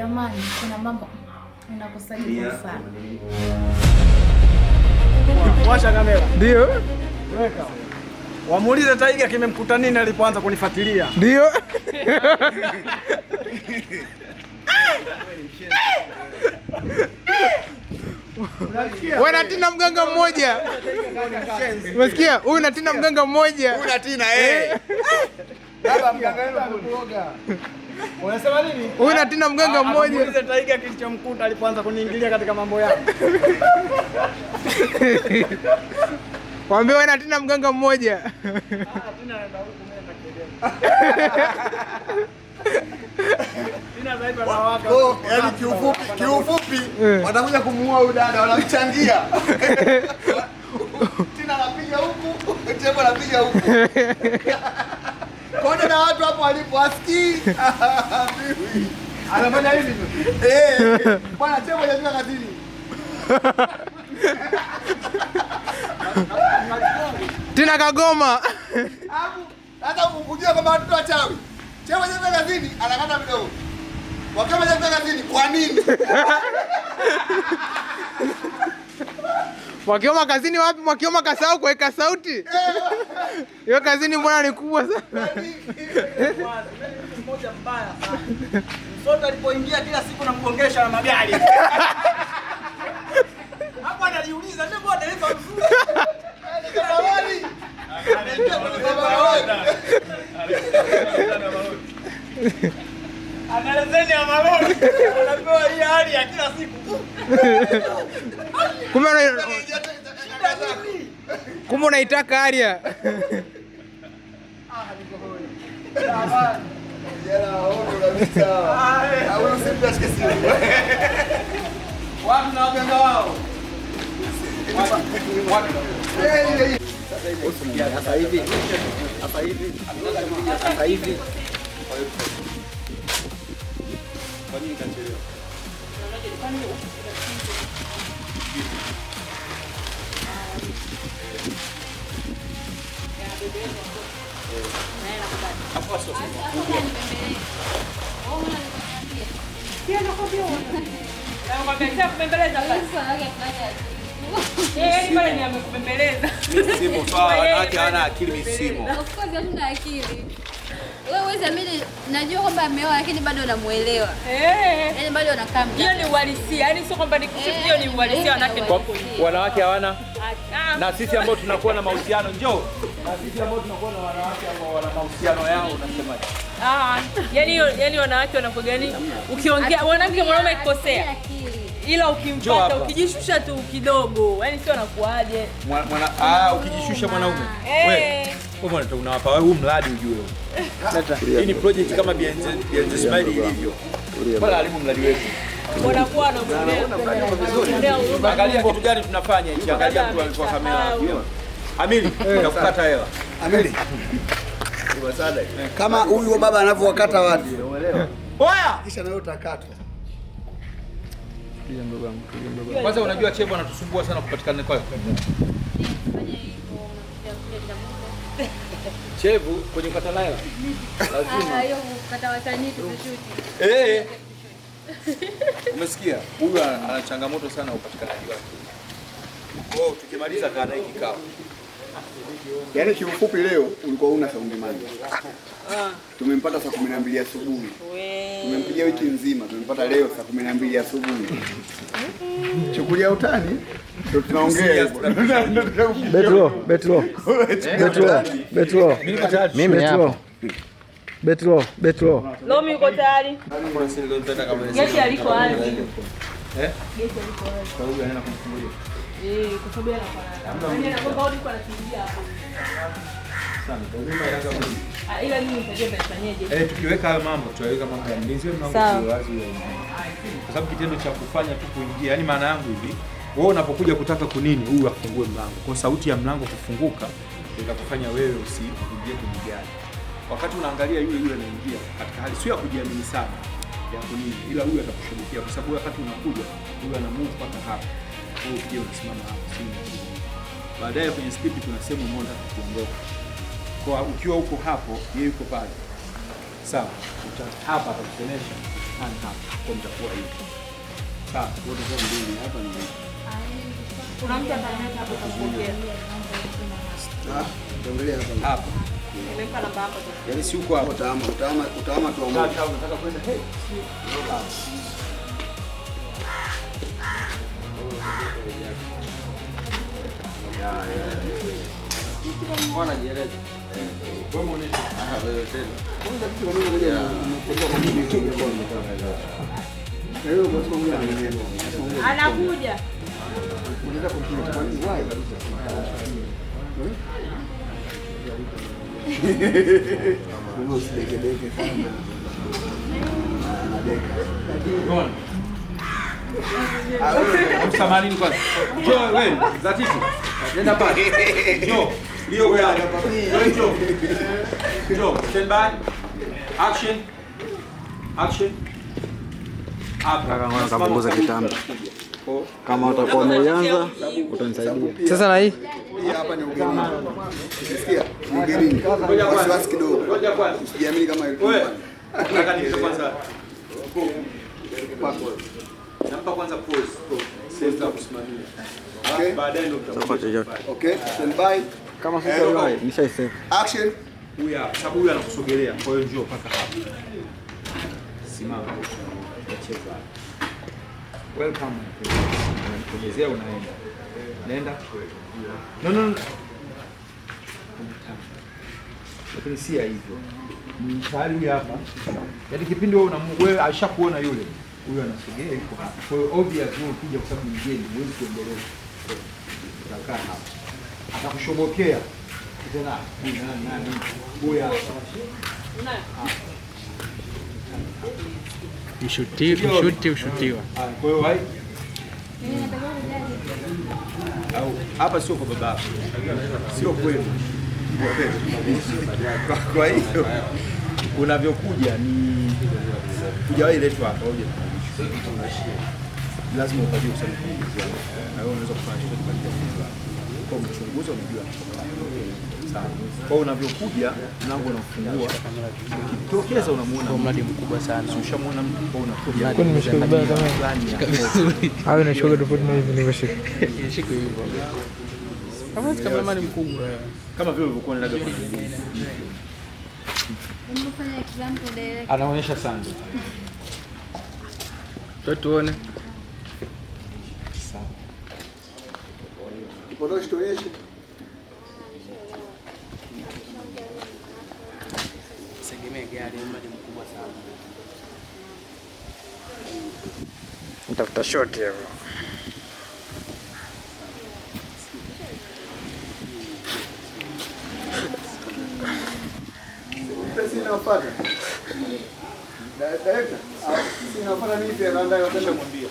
Jamani, kuna mambo unakosaje kwa mfano. Washa kamera. Ndio. Weka. Wamuulize Taiga kimemkuta nini alipoanza kunifuatilia. Ndio. Wewe na Tina mganga mmoja. Umesikia? Huyu na Tina mganga mmoja. Huyu na Tina eh. Baba mganga wenu amekuroga. Unasema nini? Huyu na Tina mganga mmoja. Muulize Taiga kilichomkuta alipoanza kuniingilia katika mambo yangu. Waambie wewe na Tina mganga mmoja. Ah, Tina anaenda huku mimi naenda Kidemu. Tina zaidi anawaka. Oh, yaani kiufupi, kiufupi watakuja kumuua huyu dada, wanamchangia. Tina anapiga huku, Tembo anapiga huku. Konde na watu hapo walipo asikii. Anafanya hivi tu. Eh, bwana Tembo hajafika kazini. Tina kagoma. Alafu hata ukujua kwamba watoto wachawi. Tembo hajafika kazini, anakata midomo. Wakama hajafika kazini, kwa nini? Mwakioma kazini wapi? Mwakioma kasahau kuweka sauti. Hiyo kazini mbona ni kubwa sana. Mmoja mbaya sana. Msoto alipoingia kila siku namgongesha na magari. Hapo anajiuliza ndio mbona dereva mzuri. Barabarani. Anaingia kwenye barabarani. Ana leseni ya malori. Anapewa hii hali ya kila siku. Kumbe kumbe unaitaka aria. Vijana waovu kabisa. Huyu si mtu ashike simu. Watu na waganga wao. Sasa hivi. Sasa hivi. Sasa hivi. Kwa nini kachelewa? Misimo sawa, wanawake hawana akili misimo. Of course hatuna akili. Wewe huwezi amini, najua kwamba ameoa lakini bado namuelewa. Eh. Yaani bado nakaa Hiyo ni uhalisia, yaani sio kwamba ni kusifu, hiyo ni uhalisia wanawake ndio wako hivyo. Wanawake hawana Ah, na sisi ambao tunakuwa na mahusiano njoo. Na sisi ambao tunakuwa na wanawake ambao wana mahusiano yao unasemaje? ah, yaani hiyo, yaani wanawake wanakuwa gani? Ukiongea mwanamke mwanaume akikosea, ila Njoo ukimpata hapa. ukijishusha tu kidogo, yaani sio anakuaje? Ukijishusha mwanaume. Eh. Wewe wewe bwana unawapa wewe huu mradi ujue wewe. Hii ni project kama Bienze Smile ilivyo. Bwana haribu mradi wetu. Wanakuwa wanakuonea huruma. Angalia kitu gani tunafanya hichi. Angalia mtu alikuwa kamera. Amili, nakukata hela. Amili. Kama huyu baba anavyowakata watu. Oya! Kisha nawe utakatwa. Kwanza unajua Chebo anatusumbua sana kupatikana kwake. Chevu kwenye kukata hela. Ah, hiyo kukata wasanii tushuti. Eh. Umesikia? Huyu ana changamoto sana upatikanaji wake. Kwa hiyo tukimaliza kaa naye kikao. Yaani kiufupi leo ulikuwa una saundi mani. Tumempata saa 12 asubuhi. Tumempigia wiki nzima, tumempata leo saa 12 asubuhi. Chukulia utani ndio tunaongea hivyo. Betro, betro. Betro, betro. Mimi hapa. Betro, betro. Lomi uko tayari? Geti aliko wazi. Eh? Geti aliko wazi. Kwa hiyo anaenda kumfungulia. Eh, kwa sababu yeye anakuwa na. Anakuwa bado anakimbia hapo. Sana. Ah, ila mimi nitajua nitafanyaje. Eh, tukiweka hayo mambo tutaweka mambo ya mlinzi wewe mlango Sawa. uwe wazi wewe. Kwa sababu kitendo cha kufanya tu kuingia, yani maana yangu hivi, wewe unapokuja kutaka kunini, huyu afungue mlango. Kwa sauti ya mlango kufunguka itakufanya wewe usiingie kwenye gari. Wakati unaangalia yule yule anaingia katika hali sio ya kujiamini sana ya kunini, ila huyu atakushughulukia kwa sababu wakati unakuja huyu ana move mpaka hapa. Wewe ukija unasimama hapa, si baadaye kwenye script kuna sehemu moja kuondoka. Kwa ukiwa uko hapo, yeye yuko pale. Sawa, hapa atakusemesha. Mnatana hapa. Kwa mtakuwa hivi. Sawa, wote kwa mbili hapa ni. Kuna mtu ataleta hapo kupokea. Ah, tuangalie hapa. Hapa. Nimempa namba hapo. Yaani si huko hapo. Utaama utaama utaama tu amua. Sasa unataka kwenda hey. Mbona jieleze? Wewe muoneshe. Ah, wewe tena. Kwanza kitu kama ngoja na kwa mikono. Na hiyo kwa sababu anakuja. Unaweza kompyuta kwa nini why? Wewe usidekedeke sana. Unaona? Msamanini kwanza. Njoo wewe, Zatiti. Nenda pale. Njoo. Leo wewe. Wewe njoo. Njoo. Stand by. Action. Action. Hapa. Kapunguza kitambi. Kama utakuwa umeianza utanisaidia. Sasa na hii hapa ni ugenini. Ukisikia ni ugenini. Wasiwasi kidogo. Ngoja kwanza. Usijiamini kama ilikuwa. Wewe. Nataka nipe kwanza. Nampa kwanza pause. Sasa kusimamia. Okay. Baadaye ndio tutakuja. Okay, stand by. Kama sasa wewe nishaisave. Action. Huyu hapa, sababu huyu anakusogelea. Kwa hiyo njoo paka hapa. Simama. Cheza. Welcome. Unamkonyezea unaenda. Nenda. No no no. Lakini si ya hivyo. Tayari huyu hapa. Yaani kipindi wewe wewe alishakuona yule. Huyu anasogea yuko hapa. Kwa hiyo obvious wewe ukija kwa sababu ni mgeni huwezi kuendelea. Utakaa hapa. Atakushobokea. Tena huyu nani nani. Huyu hapa. Mshuti, mshuti, ushutiwa. Kwa hiyo hai. Au hapa sio kwa baba. Sio kwenu. Kwa hiyo unavyokuja ni hujawahi letwa hapa uje. Lazima upajue kwa sababu na wewe unaweza kufanya chochote kwa ajili ya kwa mchunguzi unajua. Sawa. Kwa hiyo unavyokuja mlango unafungua. Ukitokeza unamuona mradi mkubwa sana. Si ushamuona mtu kwa unakuja. Kwa nimeshika vibaya kama au inashuka tofauti na hivi nilivyoshika. Nishike hivyo. Kama kama ni mkubwa. Kama vile ulivyokuwa unaenda kwa. Nimefanya example direct. Anaonyesha sana. Tuone. Sawa. Kipodoshi tuonyeshe. Segemee gari mradi mkubwa sana. Nitafuta shot hapo. Pesa inafuata. Director, si inafuata nini pia naanda napenda kumwambia.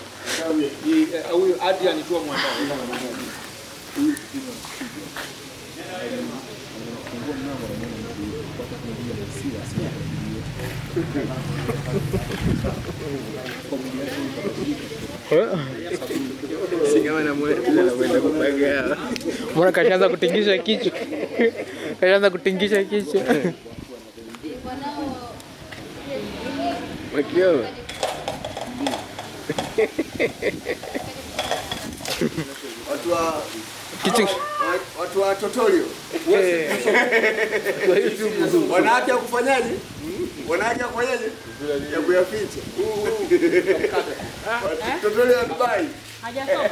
Huyu Adrian tu amwandae. Mbona kashaanza kutingisha kichwa? Kashaanza kutingisha kichwa. Makio. Watu wa kichwa, watu wa tutorial. Wanawake kufanyaje? Wanawake kufanyaje? Ya kuyaficha. Tutorial Dubai. Hajasoma.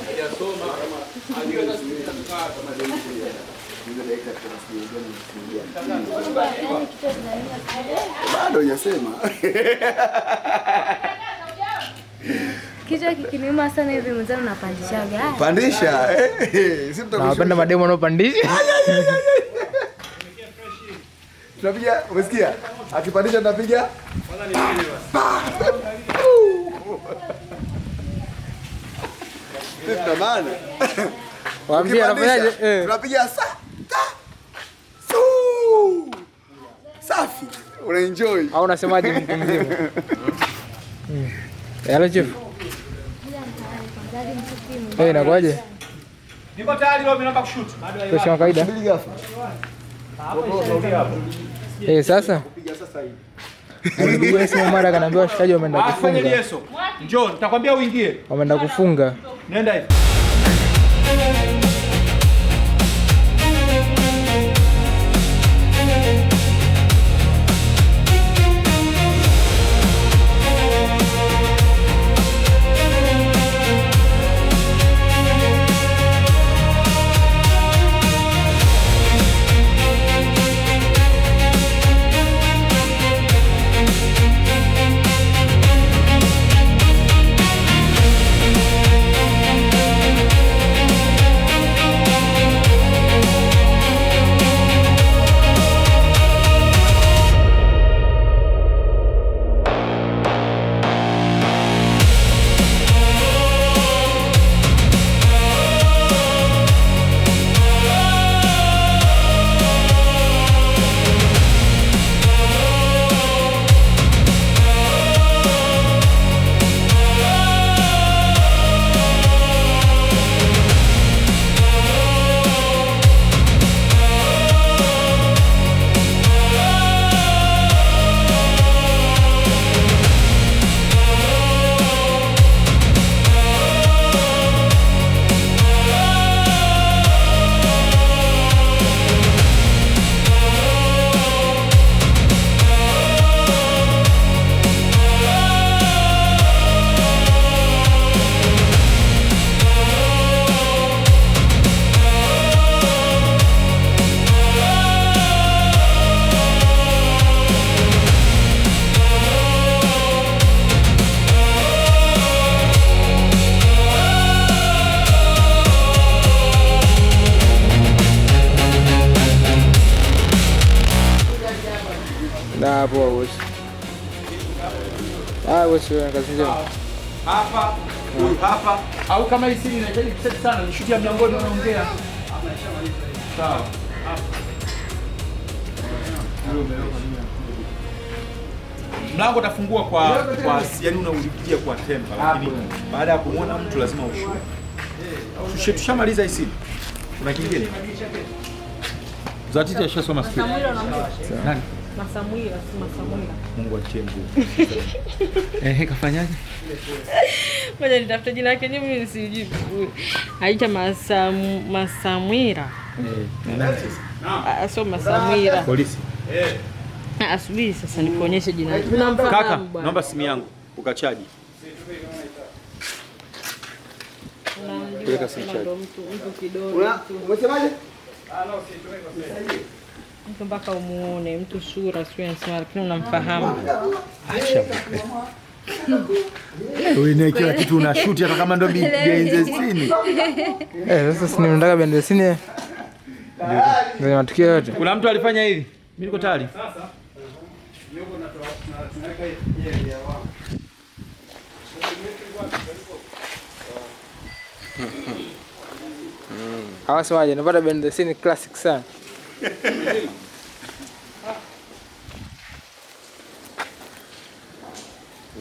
Hajasoma. Bado hujasema. Kichwa kikiniuma sana hivi mwenzangu napandishaga. Pandisha. Si mtakushusha. Napenda mademu wanaopandisha. Tunapiga, umesikia? Akipandisha tunapiga. Kwanza ni nini basi? Tuna maana. Waambie anafanyaje? Tunapiga sa ta su. Safi. Una enjoy. Au unasemaje mtu mzima? Hello chief. Eh, inakuaje? Niko tayari leo naomba kushoot. Kwa kawaida. Eh, sasa. Kupiga sasa hivi. Alipigiwa simu mara akaniambia washikaji wameenda Fanya kufunga. lieso. Njoo, nitakwambia uingie. Wameenda kufunga. Nenda hivi. Da, poa bosi. Ah, bosi wewe kazi njema. Hapa, huyu hapa. Au kama hii siri inahitaji kuseti sana, nishutia mlangoni unaongea. Sawa. Mlango utafungua kwa yani unaulipitia kwa tempa, lakini baada ya kumuona mtu lazima ushuke. Tushamaliza hii siri. Kuna kingine? Zatiti ashasoma script. Nani? Masamwila, si Masamwila. Mungu atie nguvu. Ehe, kafanyaje? Ngoja nitafute jina lake mimi nisijui vizuri. Aita Masamwila. Eh, nani sasa? Sio Masamwila. Polisi. Asubiri sasa nikuonyeshe jina lake. Kaka, naomba simu yangu ukachaji. Peleka simu chaji. Mtu kidogo. Umesemaje? Mtu mpaka umuone, mtu sura sio anasema lakini unamfahamu. Acha. Wewe kila kitu unashoot hata kama ndo behind the scene. Eh, sasa si nataka behind the scene. Ndio matukio yote. Kuna mtu alifanya hivi. Mimi niko tayari. Sasa niko na tunaweka yeye ya wao. Hawasemaje, napata behind the scene classic sana.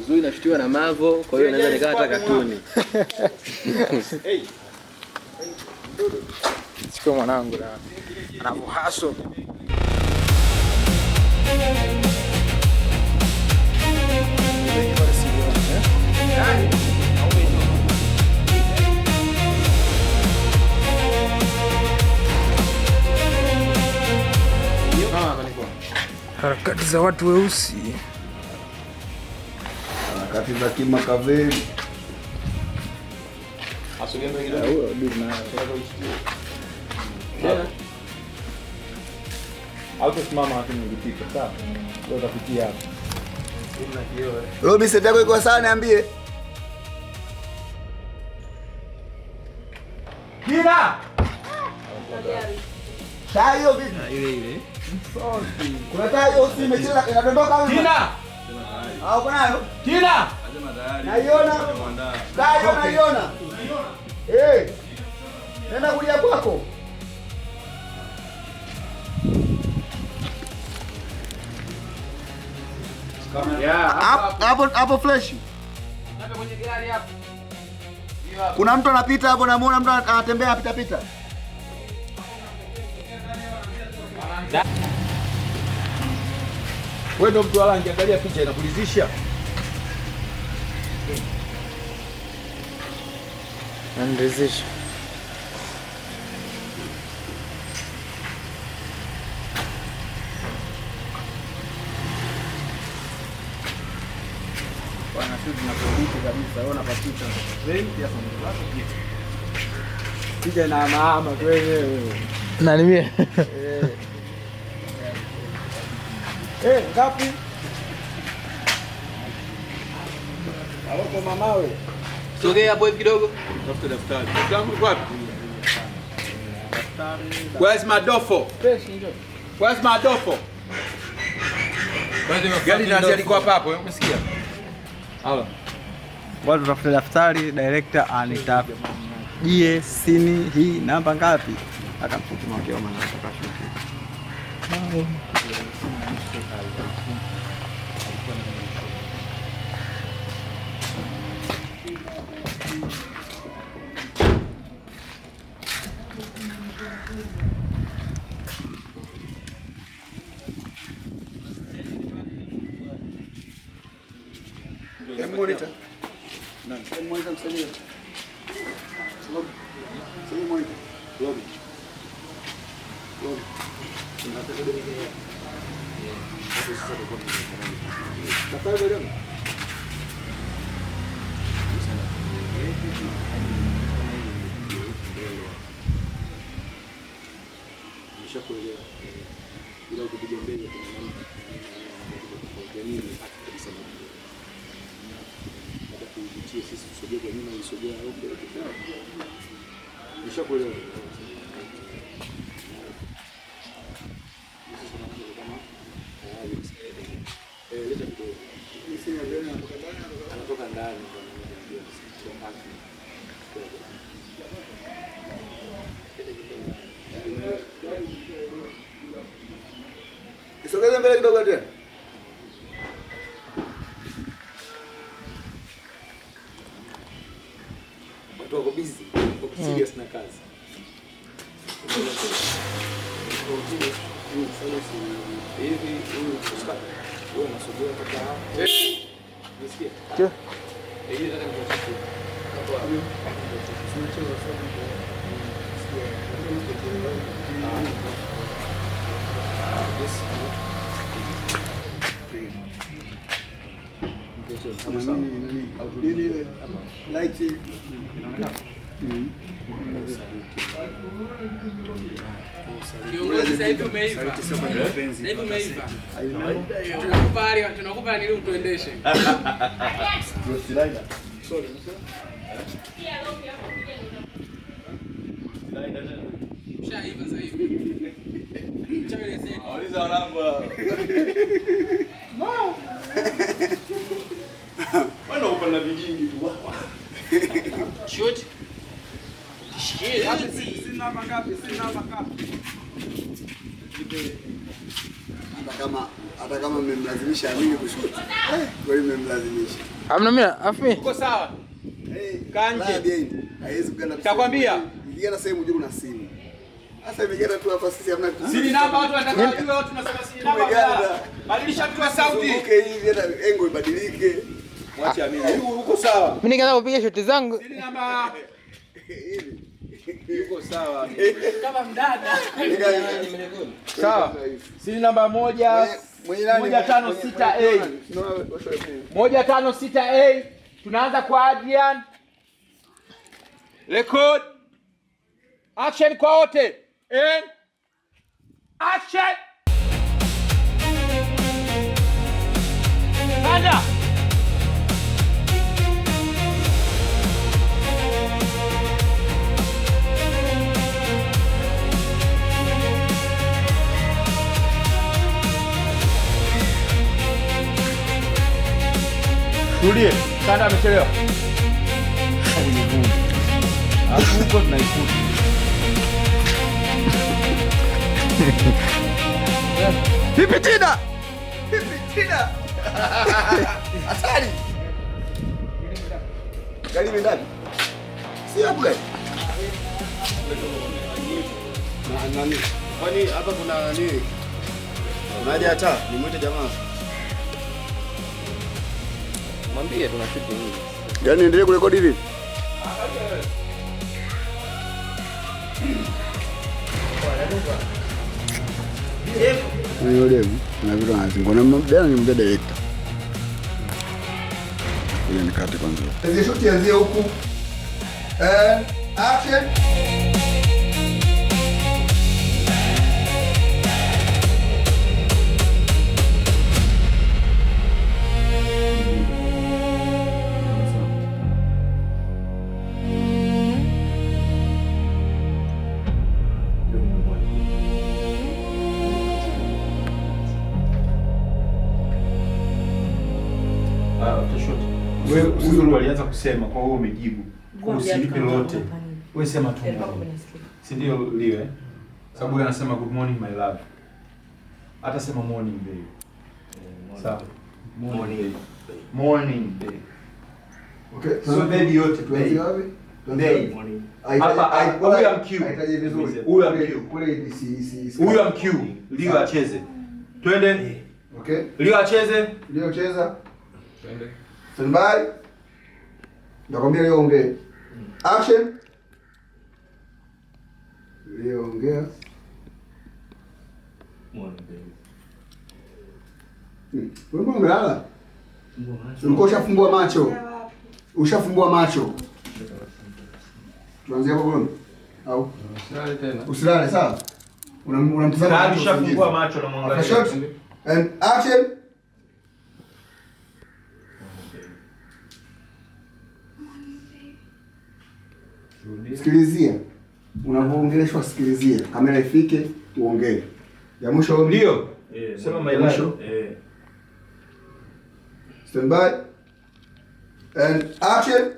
Uzuri nashutiwa na Mavo, kwa hiyo naweza nikawa hata katuni. Chukua mwanangu la. Anavohaso. Harakati za watu weusi. Harakati za kimakaveli. Hautasimama lakini nikipita, sawa? Wewe utapitia hapo. Robi, seti yako iko sawa niambie. Kina! Taa hiyo vipi? Ile ile. Kuna taa hiyo si imecheza inadondoka wewe? Kina! Ah, uko nayo? Kina! Naiona. Taa hiyo naiona. Eh. Nenda kulia kwako. Hapo hapo flash. Kuna mtu anapita hapo, namuona mtu anatembea pita pita. Wewe ndio mtu wa rangi, angalia picha inakulizisha. Anrizisha. Bwana sisi tunakuruhusu kabisa. Wewe unapata frame ya somo lako. Picha na mama tu wenyewe. Nani mimi? Eh, ngapi? Aloko mamawe. Sogea hapo hivi kidogo. Tafuta daftari. Daftari liko wapi? Where's my dofo? Where's my dofo? Gari linaanzia liko hapa hapo, umesikia? Halo. Watu tafuta daftari, director anitajie sini hii namba ngapi? Akamtuma kwa maana akashuka. Monitor. Nani? Monitor msaidie. Sababu monitor. Lobby. Lobby. Daftari leo. Nishakuelewa. Ila ukipiga mbele kuna namna tofauti. Yaani ni haki kabisa na hata kuivutia sisi tusogee kwa nyuma isogea okay okay. Nishakuelewa. Leta kidogo. Anatoka ndani kwa haki. Isogeze mbele kidogo tena. Watu wako busy, wako serious na kazi. Hivi huyu Oscar, wewe unasogea mpaka hapa. Unasikia? Ndio. Hii nataka nikuonyeshe. Hapo hapo. Yes. Nini ile? Light. Kiongozi sasa hivi umeiva. Sasa hivi umeiva. Tunakupa nili utuendeshe. Sorry. Ushaiva sasa hivi. Auliza wanangu. Wana uko na vijingi tu. Shoot. Sina namba ngapi? Sina namba ngapi? Hata kama mmemlazimisha amini kushoot. Kweli mmemlazimisha. Hamna mimi, afu mimi. Uko sawa? Kanje. Haiwezi kuganda. Nitakwambia. Ikienda sehemu juu kuna simu. Sasa imeganda tu hapa sisi hamna kitu. Siri namba watu wanataka wajue, watu tunasema siri namba. Badilisha tu sauti. Okay hivi hata engo ibadilike. Mwache amini. Uko sawa? Mimi nikaanza kupiga shoti zangu. Siri namba hivi. Yuko sawa. Kama mdada. Sawa. Siri namba 1 156A. 156A. Tunaanza kwa Adrian. Record. Action kwa wote. And action. Panda. Tulie, Kanda amechelewa. Alafu huko tunaifuta. Pipi tena. Pipi tena. Hatari. Gari ndani. Si hapo gari. Na nani? Kwani hapa kuna nini? Unaje hata? Nimuite jamaa. Mwambie tuna shoot nini? Yaani endelee kurekodi hivi. Huyo demu kuna vitu anazingua na jana nilimwambia director. Ile nikate kwanza. Hizi shoot anzie huku. Action. Huyu alianza kusema kwa hiyo umejibu. Usilipe lolote. Wewe sema tu. Si ndio liwe? Sababu yeye anasema good morning my love. Hata sema morning babe. Sawa. Morning babe. Morning babe. Okay. So baby yote tuanze wapi? Babe. Hapa huyu amcue. Haitaji vizuri. Huyu amcue. Kule si huyu amcue. Leo acheze. Twende. Okay. Leo acheze. Leo cheza. Twende. Stand by. Nakwambia leo ongee. Action. Leo ongea. Morning baby. Wewe mbona umelala? Ulikuwa ushafumbua macho. Ushafumbua macho. Tuanzie hapo bwana. Au usilale tena. Usilale sawa? Unamtazama. Ushafumbua macho na mwangalia. Shot and action. Sikilizia. Unapoongeleshwa sikilizia. Kamera ifike uongee. Ya mwisho ndio. Sema my love. Stand by. And action.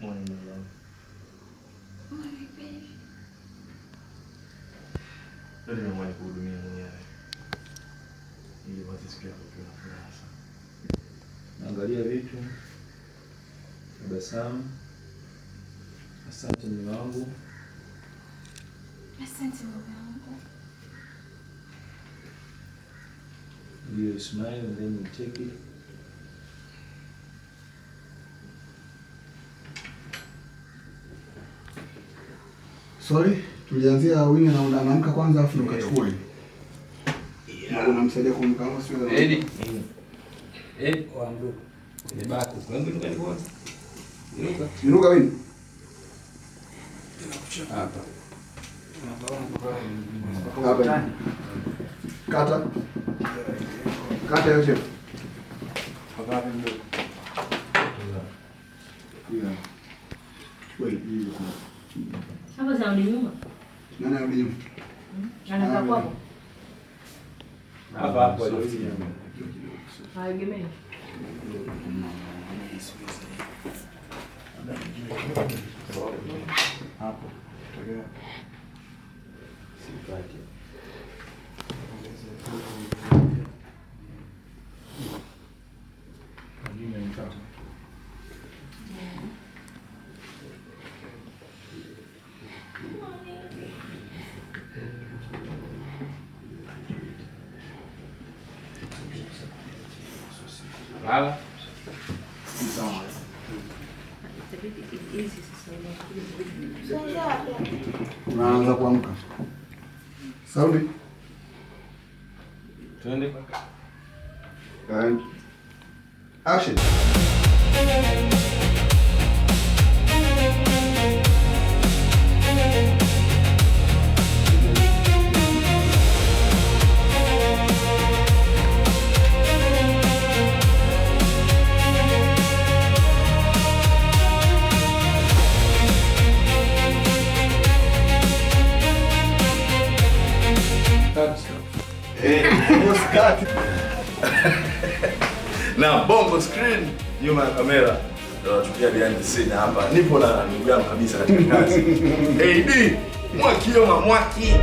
Morning my love. Morning baby. Leo nimeamua nikuhudumie mwenyewe. Ili uanze siku yako ukiwa na furaha sana. Angalia vitu. Tabasamu. Asante mume wangu. Asante mume wangu. You smile and then you take it. Sorry, tulianzia Winnie na anaamka kwanza afu ukachukua hivi. Na unamsaidia kuamka au sio? Edi. Edi, waamduka. Ni bako. Wewe ndio kwanza. Inuka. Inuka Winnie. Hapa. Hapa. Kata. Kata yote. Hapa ndio. Yeah. Wewe hiyo kuna. Hapa zinarudi nyuma. Nani anarudi nyuma? Anakaa kwako. Hapa hapo alirudi nyuma. Haegemei. Hapo. Tokea. Sipati. Lala. Unaanza kuamka. Saundi. Twende. And action. Na Bongo Screen nyuma ya kamera tunachukia behind the scene hapa. Nipo na ndugu yangu kabisa katika kazi. AD Mwakioma Mwaki.